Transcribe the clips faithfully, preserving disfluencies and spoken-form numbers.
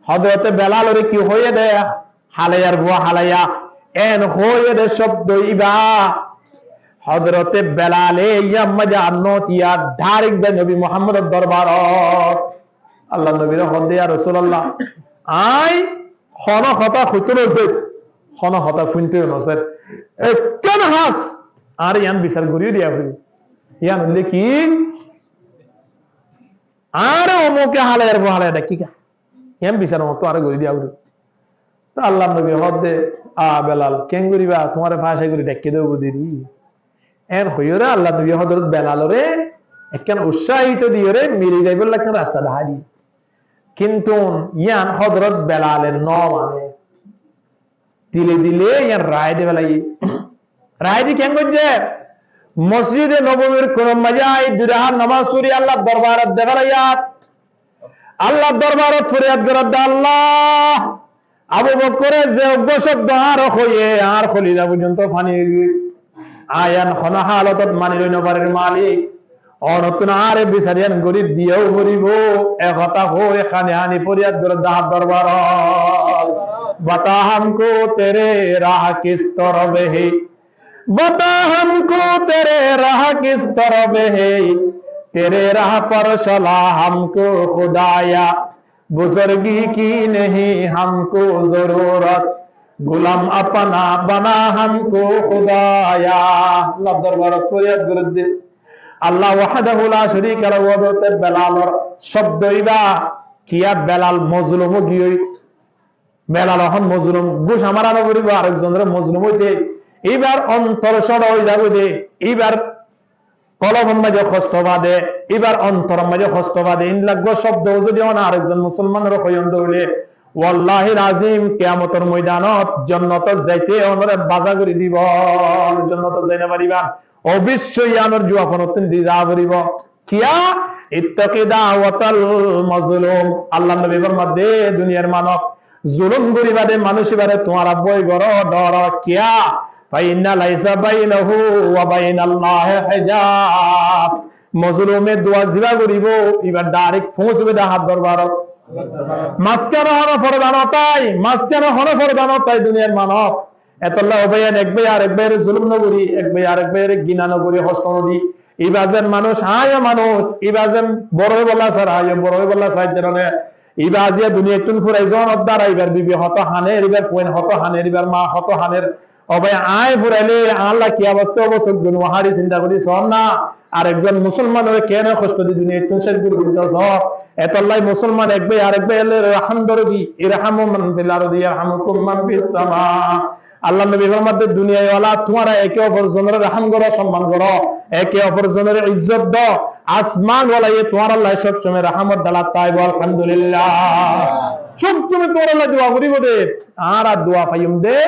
Hózorote Belalore ki hoiyé de? Hálayar fua hálaya. En hoiyé de cóbdo ibá. Hózorote Belale yían maze ar no tiya, dháirek zai Nobi Muhámmodor dorbarot. Allar Nobire hoó de, "Ya Rosulallah, añí hono hotá hoitó no sair, hono hotá fúinto no sair. Ekkán ham, añáre yían bisar gorí diya foribo." Yían óile ki? Añáre omuke hálayar fua hálaya dhaikkíga. Yían bisar omottú añáre gorí diya foribo. Te Allar Nobi hoó de, "A Belal, keén goríba? Tuáñre fáñsa gorí dhaikké de óibo deri." En hoiyóre Allar Nobi Hózorot Belalore ekkán utsahito diyóre mili zaibolla ekkán rasta dahái diye. Kintu yían Hózorot Belale no mane. Dile dile yían raái di félaiye. Raái di keén goijje? Mosjide Nobobir kunor maze aái dui rakát nomás fori Allar dorbarot de félaiye. Allar dorbarot foriyad gorer de, "Allah, Abu Bokkore ze uggwá cóbdo añáre hoiyé, añár koliza foijjonto faní ói giyói. Añí yían hono halotot mani loi no farir Malik. Onottún añáre bisar yían gorí diya foribo." E hotá hoi hañdi hañdi foriyad gorer de Allar dorbarot. "بتا ہم کو تیرے راہ کس طرف ہے، بتا ہم کو تیرے راہ کس طرف ہے، تیرے راہ پر چلا ہم کو خدایا، بزرگی کی نہیں ہم کو ضرورت، غلام اپنا بنا ہم کو خدایا." Allar dorbarot foriyad gorer de. Allah wahdahu la sharika lahu, Hózorote Belalor cóbdo ibá, kiyá Belal mozlum ói giyói. Belal ehón mozlum, gúc amara no foribo, arekzonore mozlum óite, íbar ontor córo ói zagói de, íbar kolbor maze hosto fa de, íbar ontoror maze hosto fa de, ín laggúa cóbdo zodi ehón arekzon musolmanore hoiyon de óile, wallahil azim, kiyamotor moidanot jonnotot zaite ehónore baza gorí dibo, jonnotot zai no fariba, oboicco yíanor juwab ehónottún di za foribo. Kiyá? اتق دعوة المظلوم. Allar Nobi formar de, duniyar manúc, zulum goríba de manúc ibáre tuáñra boi goró, dóro. Kiyá? فإن ليس بينه وبين الله حجاب. Mozlume dua zibá goríbo, ibá dháirek foóñsibo de Allar dorbarot. Mazkáne hono forda no tái, mazkáne hono forda no tái duniyar manúc. Etolla ó báiyain, ek báiye arek báiyore zulum no gorí, ek báiye arek báiyore gina no gorí, hosto no di. Ibá zen manúc, añíyo manúc, ibá zen boro óibolla sar, añíyo boro óibolla sar, de none. Ibá aziya duniyattún furai zonor dara ibár bibi hoto haner, ibár fuain hoto haner, ibár ma hoto haner. Ó bái, añí furaile añálla ki obosta óibo, sók dun wahari sinta gorí soón na. Arekzon musolmanore keén hosto di duniyattún céc gorí dito soó. Etolla musolman ek báiye arek báiyore rahám dóro de, ارحموا من في الأرض يرحمكم من في السماء. Allar Nobi formar de, duniyai wala, tuáñra eke opor zonore rahám goró, somman goró, eke opor zonore izzot do. Asman walaye tuáñralla sob somoi rahámor dhala táibo, alhamdulillah. Sob somoi tuáñralla dua goríbo de, añára dua faiyum de,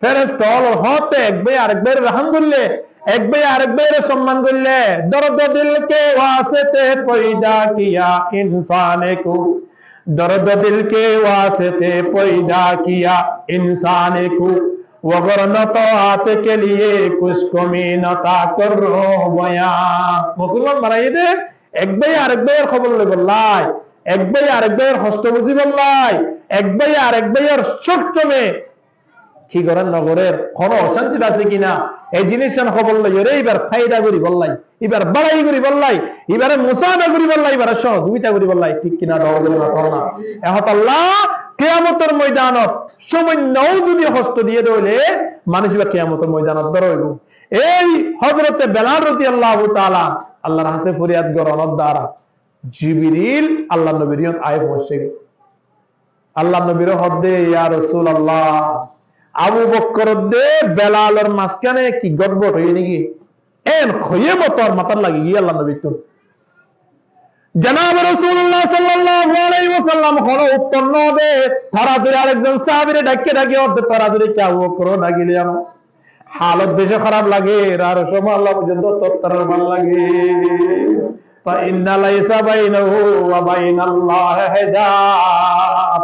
feresta ókkol hoóde ek báiye arek báiyore rahám goille, ek báiye arek báiyore somman goille, درد دل کے واسطے پیدا کیا انسان کو، درد دل کے واسطے پیدا کیا انسان کو، وگرنہ تو آتے کے لیے کچھ کمی نہ تھا، کروں بیاں۔ Musolman banaiyé de ek báiye arek báiyor hóbor loibolla, ek báiye arek báiyor hosto buzíbolla, ek báiye arek báiyor cók somoi ki gorer no gorer, hono ocántit asé ki na, e jinissan hóbor loiyóre ibár faida goríbolla, ibár bálai goríbolla, ibáre musaada goríbolla, ibáre sohojogita goríbolla, thík ki na, dóro dóro na, dóro na. E hotálla kiyamotor moidanot samanno zodi hosto diyé de óile, manúc ibá kiyamotor moidanot dóro óibo. Ei Hózorote Belal rodiyallahu taala anhu Allar hañsé foriyad goronor dara Jibril Allar Nobir yíanot aái foóñsegói. Allar Nobire hoódde, "Ya Rosulallah, Abu Bokkor de Belalor mazkáne ki godbod óiye né ki?" En hoiyé motor matát lagi giyé Allar Nobittún. Janabe Rosulullah sallallahu alaihi wasallam hono uttor no de, toratori arekzon sahabire dhaikké dhaki hoódde, "Toratori ki Abu Bokkore dhakile ano?" Halot beci háraf lage, ar somot Allah foijjonto tottorar fán lage. فإن ليس بينه وبين الله حجاب.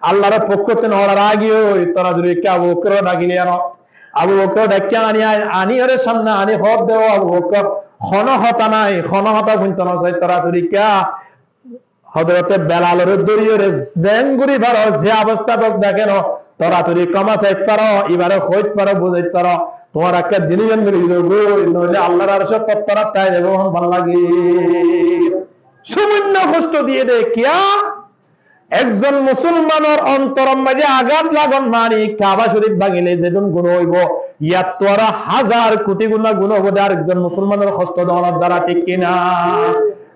Allar fokkóttun horar age ói, toratori ki Abu Bokkore dhakile ano? Abu Bokkore dhaikké ani, ani ore samne ani hoódde, "Ó Abu Bokkor, hono hotá nai, hono hotá fúinto no sai, toratori ki Hozorote Belalore dóriyore zeén gorí faro, ze obostát ók na keno, toratori kóma sait faro, ibare hoit faro, buzait faro. Tuáñra ekká din iyan mili zagói, noóile Allar arcót tottara tái zaibo, hon bála lage. Samanno hosto diye de, kiyá? Ekzon musolmanor ontoror maze agat lagon mani Kaba Shorif báñgile zedún guná óibo, yattu aró házar kuthi guná guná óibo de arekzon musolmanor hosto donor dara, thík ki na?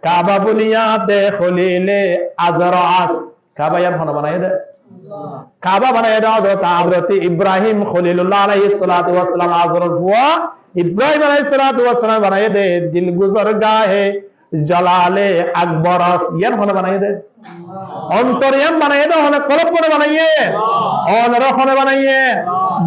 Kaba buniyade Kholile Azaro as. Kaba iyan hone banaiyé de? Kaba banaiyé de Hozorot, Hozorot Ibrahim Kholilullah aláihis salatu wassalam, Azoror fua Ibrahim aláihis salatu wassalam banaiyé de. Dilguzor gahe Jalale Akbar as, iyan hone banaiyé de? Ontor iyan banaiyé de hone, kolop hone banaiyé? Onor hone banaiyé?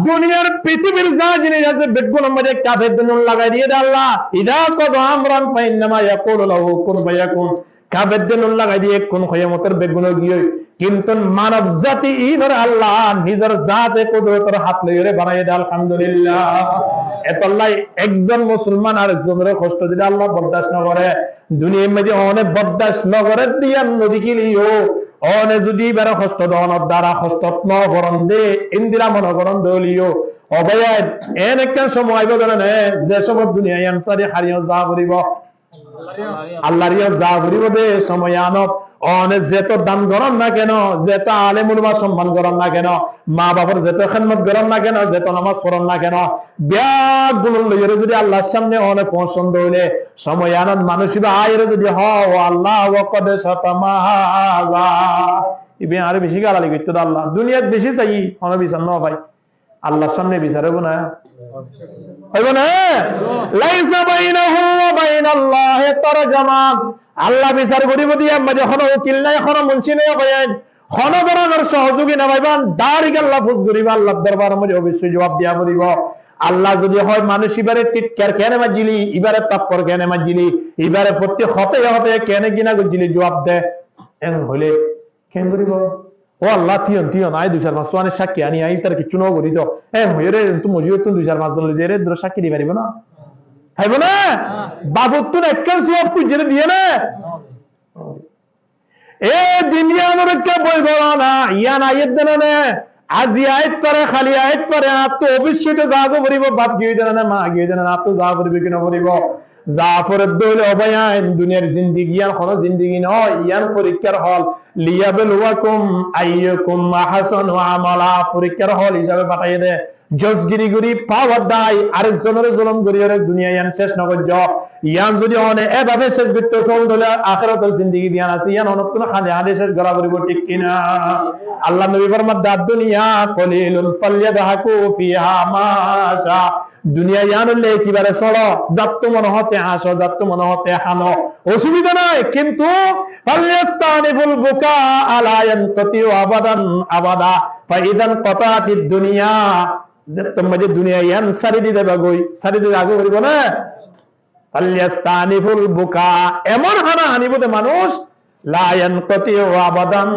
Duniyar, fitibir za zinis asé, beggúnor maze kafe de nun lagai diye de Allah. Iza qada amran fa innama yaqulu lahu kun fayakun. Kafe de nun lagai diye, kun hoiye motor beggún ói giyói. Kintu manob zati inore Allah nizor zate kudurotor hát loiyore banaiyé de, alhamdulillah. Etolla ekzon musolman arekzonore hosto dile Allah bordac no gore. Duniyar maze one bordac no gore de iyan no dekíleyo, one zodi ibare hosto donor dara hostot no foron de, endilla mone goron de óileyo, o bái, en ekkán somoi aibo de ne, ze somoi duniya iyan sári háriyo za foribo. Allar iyan za foribo de somoi iyanot, one zeto dan goron na keno, zeto alem ulama somman goron na keno, ma bafor zeto hédmot goron na keno, zeto nomaz foron na keno, beggún loiyore zodi Allar samne one foóñson de óile, somoi iyanot manúc iba aiyore zodi hoó, "O Allah, wa qad shatama haza." Ibe añáre beci galali goitto de Allah. Duniyat beci saiyí, hono bisar no fai. Allar samne bisar óibo na? Óibo na? Laisa bainahu wa bainallahi tarjaman. Allah bisar goribo de, iyan maze hono ukil nai, hono munci nai, o bái. Hono dóronor sohojogi no faiban, direct Allah fus goribo, Allar dorbaror maze oboicco juab diya foribo. Allah zodi hoó, manúc ibare titkar kene maijjili, ibare tappor kene maijjili, ibare fottí hotá hotá kene gina goijjili, juab de. En óile, ken goribo? O Allah, tui hon, tui hon, añí dui sair fañs fuain sakki ani, añí tar kissú no gori to. En óile, tui mosjidottún dui sair fañs zon loi zaire, duro sakki di faribo na? Faribo na? Bafottún ekkán suab kuijjere diye na? E din iyanor ekká boi goró na, iyan aiyér de no ne, aijja aiyér fare, háli aiyér fare, añáttu ofis site zaga foribo, baf giyói de no ne, ma giyói de no ne, añáttu zaga foribo ki no foribo? Za fore de óile, o bái ain, duniyar zindigi iyan hono zindigi no, iyan forikkar hol, liyabluwakum ayyukum ahsanu amala, forikkar hol hísabe fataiye de. Josgiri gori, power dai, arekzonore zulum gori, ore duniya iyan cec no goijjo. Iyan zodi one ebabe cec goitto só de óile, ahérator zindigi diyan asé, iyan onottún hañde hañde cec gora foribo, thík ki na? Allar nobi formar de, "Ad-dunya qalilun falyadhaku fiha ma sha." Duniya iyan óile ekibare sóro, zattu mone hoó te háñso, zattu mone hoó te háno, osubida nai, kintu "falyastaniful buka la yanqati'u abadan abada, fa idha inqata'atid dunya." Zettót maze duniya iyan sári di zaiba goi, sári di zaiba goi, foribo na? "Falyastaniful buka." Emon hána hánibo de manúc, "la yanqati'u abadan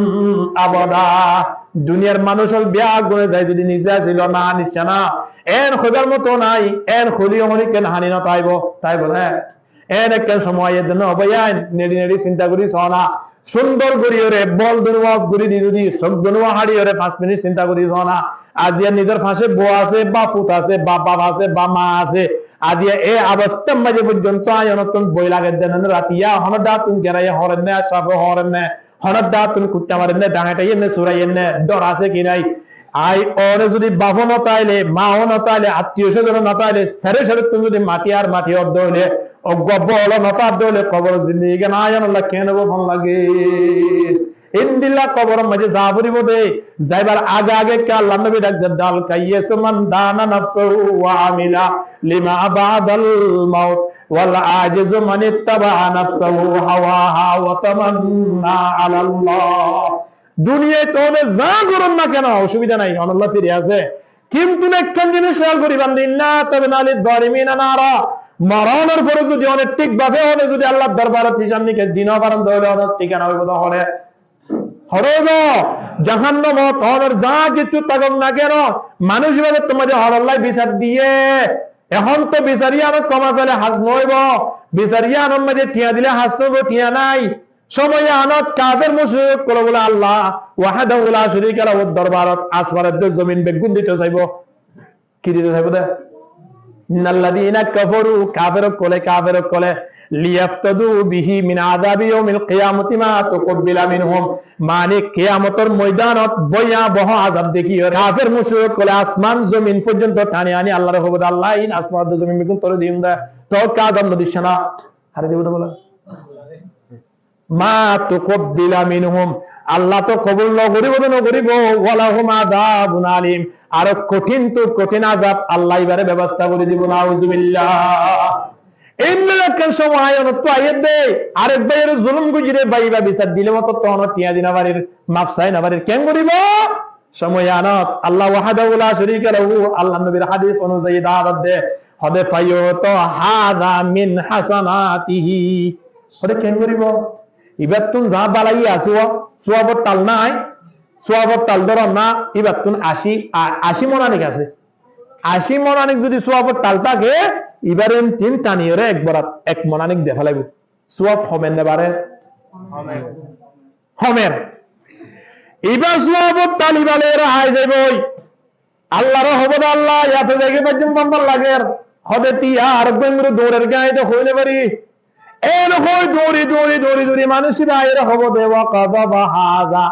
abada." Duniyar manúc ól beggúne zai zodi nize asilo, na hániccá na, en hoibar moto nai, en hoile honikken háni no taibo, taibo na? En ekkán somoi aiyér de no, o bái ain, neri neri sinta gori só na. Sundor gori ore, bol dun waf gori di zodi, sók dun waf hári ore, fañs minit sinta gori só na. Aijja nizor fañse bou asé, ba fut asé, ba baf asé, ba ma asé. Aijja e obostár maze foijjonto añí onottún boi lager de no ne, ratiya hono dháttun geraiye horen ne, safe horen ne, hono dháttun kutta maren ne, dhañge thaiyen ne, surayen ne, dor asé ki nai? Ai one zodi bafo no táile, mao no táile, attiyo sójon no táile, sere serettún zodi mati ar mati ódde óile, uggwá bol no táde óile, kobor zindigi gán aiyanolla ken óibo, fán lage. Endilla koboror maze za foribo de, zaibar age age ki Allar nobi dhak der de, "Al kayyisu man dana nafsahu wa amila lima ba'dal maut, wal ajizu man ittaba'a nafsahu hawaha wa tamanna alallah." Duniyait one za goron na keno, osubida nai, onolla firi asé. Kintu ekkán zinis héyal goriban de, "Inna a'tadna lizzalimina nara." Moronor fore zodi one thík bábe one zodi Allar dorbarot hísab nikas di no faron de óile, onor thíkana óibo de hone? Hone óibo? Jahannamot. Onor za kissú tákok na keno, manúc ibare tuáñre honolla bisar diye. Ehón to bisar iyanot kóma saile ham no óibo. Bisar iyanor maze tiañ dile ham no óibo, tiañ nai. Cómoi yíanot kafer mucrik ókkole bóle Allah wahdahu la sharika lahur dorbarot asman edde zomin beggún dito saibó. Ki dito saibó de? Innalladhina kafaru, kafer ókkole, kafer ókkole, liyaftadu bihi min azabi yawmil qiyamati ma tuqabbala minhum. Mani kiyamotor moidanot boyaboho azab dekíyore kafer mucrik ókkole asman zomin foijjonto tani ani Allahr hoibo de, Allah, in asman edde zomin beggún tore diyum de, toóu ki azab no diccó na? Hare dibo de bóle. Ma tuqabbala minhum, Allah to kobul no goribo de no goribo, wa lahum azabun alim, aro kothín tu kothín azab Allah ibare bebosta gori dibo, nauzubillah. Endilla ekkán cómoi yíanot tu aiyé de, arek báiyore zulum goijjé de bái, ibá bisar dile moto to ono tiañ di no farir, maf sai no farir, ken goribo? Cómoi yíanot Allah wahdahu la sharika lahu, Allahr nobir hádis onuzayi daawot de, hóde, fayu'ta hadha min hasanatihi. Hóde, ken goribo? Ibattún za balai asé, suabor tal nai, suabor tal dóro na, ibattún aci, a-, aci monanik asé. Aci monanik zodi suabor tal táke, ibare tin taniyore ek borat ek monanik de félaibo. Suab homer né barer? Homer. Homer. Iba suabor tal iba loiyore ai zaiboi. Allahre hoibo de, Allah, yíato zaigoi faijjum, bambar lager. Hóde, tiya ar gom gori dourer, gañi de hoi no fari. En hoi douri, douri, douri, douri manúic iba aiyore hoibo de, wa qadhaba hadha,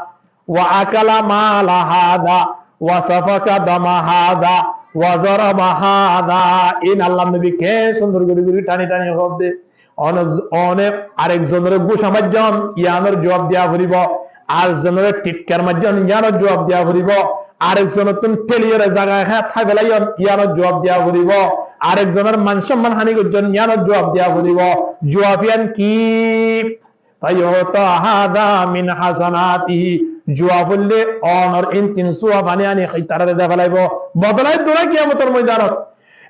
wa akala mala hadha, wa safaka dama hadha, wa zaraba hadha. In Allahr nobi ke cúndor gori gori tani tani hoibo de. One, one arek zonore gusa maijjón, yíanor juab diya foribo. Arek zonore titkar maijjón, yíanor juab diya foribo. Arek zonottún theliyore zaga hé-, hái felaiyón, yíanor juab diya foribo. Arek zonor man somman hani goijjón, yíanor juab diya foribo. Juab yían ki? Fayu'ta hadha min hasanatihi. Juab óilde onor in tin suab ani ani hítarare de felaibo. Bodolai dura kiyamotor moidanot.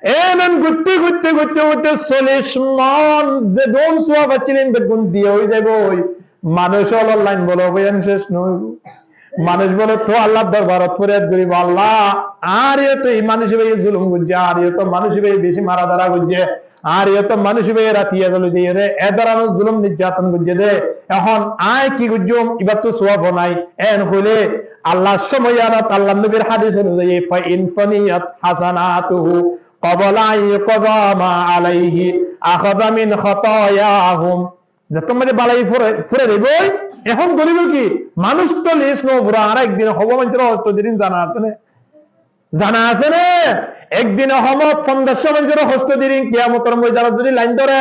Eén goitte, goitte, goitte, goitte sollic mon ze dun suab accíl, iín beggún diya ói zaiboi. Manúic ólor lain bóle, óibo, eén céc no óibo. Manúic bóle, to Allahr dorbarot foriyad goribo, Allah, añáre to ei manúic íbaye zulum goijjé, añáre to manúic íbaye beci mara dara goijjé, añáre to manúic íbaye ratiya zoli diyore, e dóronor zulum nijjaton goijjé de. Ehón añí ki goijjum, ibar to suab nai. Eén hoile Allah cómoi yíanot Allahr nobir hádis onuzayi, fa in faniyat hasanatuhu qabla an yuqda ma alayhi, akhadha min khatayahum. Zettót maze balai fure, fure diboi, ehón goribo ki? Manúic to lis no fura, añára ek din hobo maincóre hosto dirin zana asé né? Zana asé né? Ek dine homo fonzaic cót maincóre hosto dirin, kiyamotor moidanot zodi lain dóre,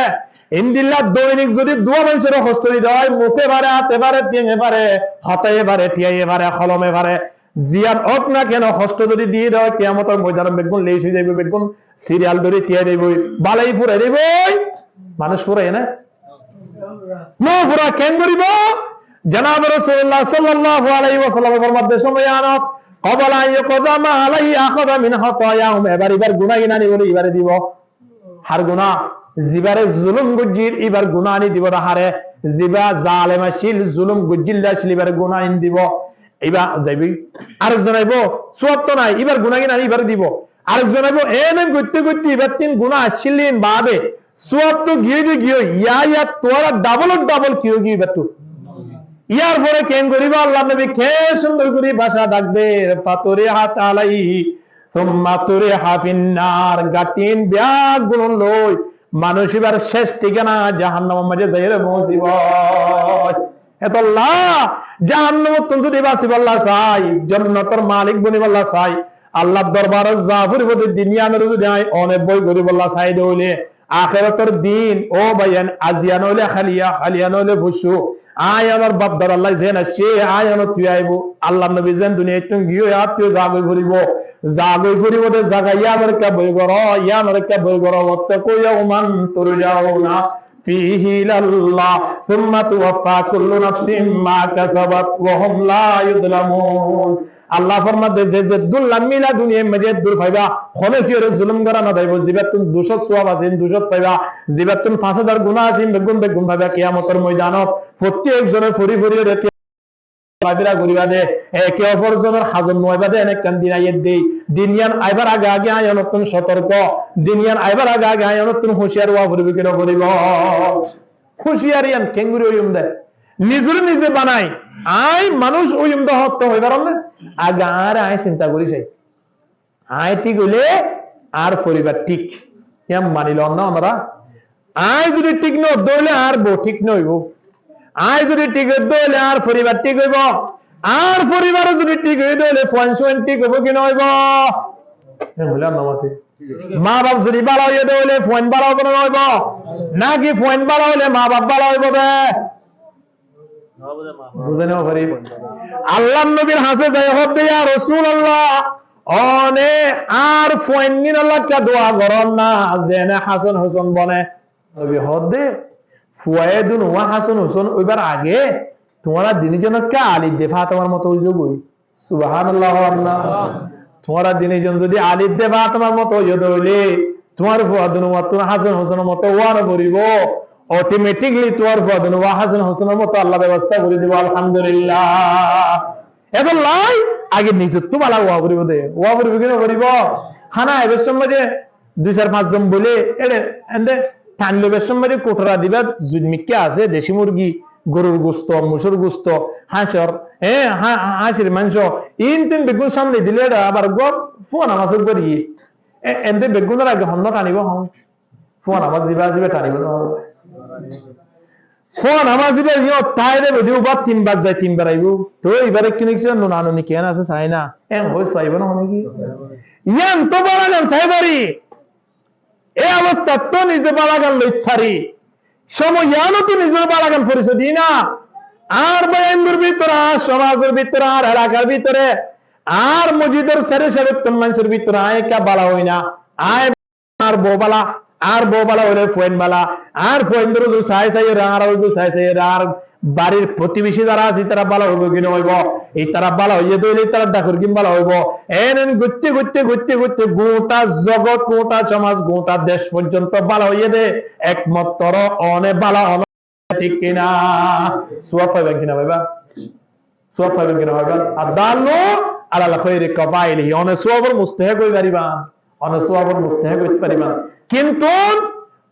endilla doinik zodi dua maincóre hosto dito ói, muke fare, ate fare, tiañe fare, hotaye fare, tiaye fare, holome fare, ziyán ók na keno, hosto zodi di do, kiyamotor moidanot beggún lis ói zaibo, beggún siriyal dóri tiyai zaiboi, balai furai zaiboi, manúic furai né? No fura, ken goribo? Janab Rasulullah sallallahu alaihi wasallam formade cómoi yíanot, qabla an yuqda ma alaihi akhadha min khatayahum, ebar ibar guná gín ani bóli ibare dibo. Har guná? Zibare zulum goijjíl, ibar guná ani dibo de hare. Ziba zalem accíl, zulum goijjíl de accíl, ibar guná ani dibo. Iba zaibo. Arek zon aibo, suab to nai, ibar guná gín ani ibare dibo. Arek zon aibo, ene goitte goitte ibar tin guná accíl ín bade, suab to giyói de giyói, yá yá tuáñra double double ki ói giyói ibar tu. Yar fore ken goribo, Allahr nobi ke cúndor gori báca dak der, faturihat alaihi, summa turiha finnar, gattín beggún loi, manúic ibar céc thíkana jahannamor maze zaiyóre foóñsiboi. Hétolla, jahannamottún zodi basibálla sai, jonnotor malik bonibálla sai, Allahr dorbarot za foribo de din yíanore zodi añí one boi goribálla sai de óile, akérotor din, ó báiyain, aijja noóile háliya, háliya noóile foiccu, añí onor baf dadallái zeén aiccé, añí onottu aibo, Allahr nobi zeén duniyaittún giyói, añáttu zagói foribo, zagói foribo de zaga yíanor ekka boi goró, yíanor ekka boi goró, wattaqu yawman turjauna fihi ilallah, summa tuwaffa kullu nafsin ma kasabat wa hum la yuzlamun. Allah formadde, ze zeddúr lammila duniyair maze eddúr faiba, honó kiyóre zulum gora no zaibo, zibattún ducót suwab asé, ín ducót faiba, zibattún fañs házar guná asé, ín beggún beggún faiba, kiyamotor moidanot fottí ekzone fori fori ore Solafera goriba de, eke ofor zonor hazon no oiba de, en ekkan din aiyér de. Din iyan aibar age age añí onottun sotorko. Din iyan aibar age age añí onottun huciyar ówa foribo ki no foribo? Huciyar iyan kengori óiyum de. Nizoré nize banai, aññí manúic óiyum de hoóñtte hoi faron né? Age añáre aññí sinta gorí sai. Aññí thík óile añár foribar thík. Yián mani loón né onora? Aññí zodi thík no ódde óile añár bou thík no óibo. Aññí zodi thík ódde óile añár foribar thík óibo. Añár foribar zodi thík ódde óile fuain suain thík óibo ki no óibo? Yián hoile ar no mate. Maa baf zodi bála óiye de óile fuain bála óibo ne no óibo? Náki fuain bála óile maa baf bála óibo de? Buzái no fari. Allar nobir hañsé zai hoódde, "Ya Rosulallah, one añár fuain gín or lekká dua goron na, zene Hasan Husen bone." Nobi hoódde, "Fuaye dunuwa Hasan Husen óibar age tuáñra dini zonor ká Ali de Fatimar moto ói zogói." Subhanallah, Allah. Tuáñra dini zon zodi Ali de Fatimar moto óiye de óile, tuáñr fua dunuwattún Hasan Husenor moto ówa no foribo. Automatically tuáñr fua dunuwa Hasan Husenor moto Allah bebosta gorí dibo, alhamdulillah. Etollá age nizottú bála ówa foribo de, ówa foribo ki no foribo? Hána aibar somot de dui sair fañs zon boile, ere ende thain loibar somot de kuthura diba, zud mikká asé, deci murgi, gorur gusto, mucur gusto, hañcor, e, ha-, hañcir mangco, iín tin beggún samne dile ere abar uggwá fua namaz uggwá diye. E, ende beggúnor age honnúa thanibo hon? Fua namaz ziba ziba thanibo no? Fua namaz ziba yó tai de bodi uba tin bar zai, tin bar aibo. Toi ibar ekkán ikkán nuna nuni keén asé sai na. En hoi saibo na hone ki? Yián to bála gan sai fari. E obostattú nize bála gan loi fari. Somoi yiánottú nizor bála gan forisoy di na. Añár báiyainor bútore, añár somazor bútore, añár elakar bútore, añár mosjidor sáre sáre ottún maincór bútore aññí ekká bála ói na. Aññí añár bou bála, añár bou bála óile fuain bála, añár fuaindóre zodi sai sai ore, añára zodi sai sai ore, añár barir fotibeci zara asé, ítara bála óibo ki no óibo? Ítara bála óiye de óile ítarar dhakorgín bála óibo. En en goitte goitte goitte goitte guñta zogot, guñta somaz, guñta dec foijjonto bála óiye de ekmatro one bála óile, thík ki na? Suwab faiban ki no faiban? Suwab faiban ki no faiban? Ad-dallu alal khairi kafailihi. One suwabor mustahek ói fariban. One suwabor mustahek ói fariban. Kintu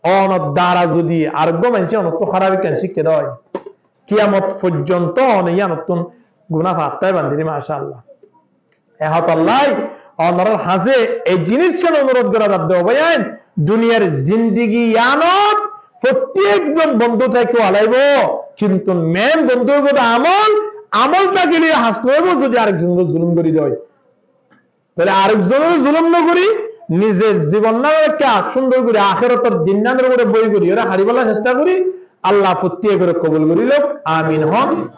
onor dara zodi areggwá maincé onottú háraf ekkán cíkke de ói, kiyamot foijjonto one yíanottún guná fattái bandiri, macállah. E hotálla onorar hañsé e jiníscán onurod gora zadde, ó báiyain, duniyar zindigi yíanot fottí ekzon bondú táki félaibo, kintu mein bondú óibo de amol, amol tákile ham no óibo zodi arek zonore zulum gorí de ói. Tóile arek zonore zulum no gorí, nize zibon nan ekká cúndor gorí, ahérator din nanor uore boi gorí, ore háribolla cesta gorí, Allah fottí ekore kobul gorí louk, amin hon.